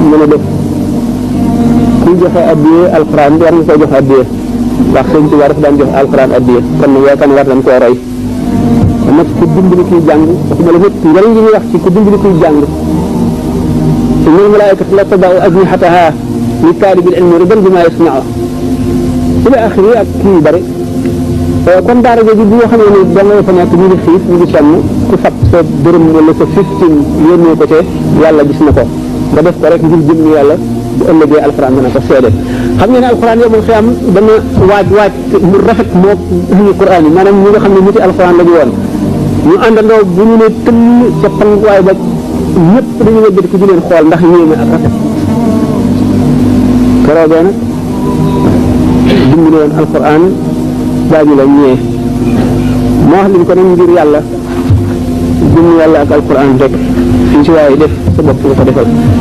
mën a def kuy joxe addiye alxuraan war nga koy jox addiye ndax sëñ Tuubaa dafa daan jox alxuraan addiye kon nag yaakaar war nañ koo roy nag ku dimbali kuy jàng waxuma la ñëpp njëriñ li ñuy wax ci ku dimbali kuy jàng innal malaa'ikata la tada'u ajnihataha li taalibil ilmi ridan bimaa yasma'u ila axiri ak kii yu bëri kon daara jooju bi nga xam ne da nga fa nekk ñu ngi xiif ñu ngi sonn ku fab sa dërëm wala sa 15 yónnee ko te yàlla gis na ko nga def ko rek ngir jëm yàlla bu ëllëgee alxuraan dana ko seede xam ngeen ne alxuraan yow xëy am dana waaj mu rafet moo ahli quraan yi maanaam ñi nga xam ne niti alxuraan la ñu woon ñu àndandoo bu ñu ne tëll ca panguwaay ba ñëpp dañu wëggati ko di leen xool ndax yéeme ak rafet keroogee nag dimbali woon alxuraan daañu la ñëwee moo wax liñ ko nag ngir yàlla jëm yàlla ak alxuraan rek fii ci waaye def sa bopp nga ko defal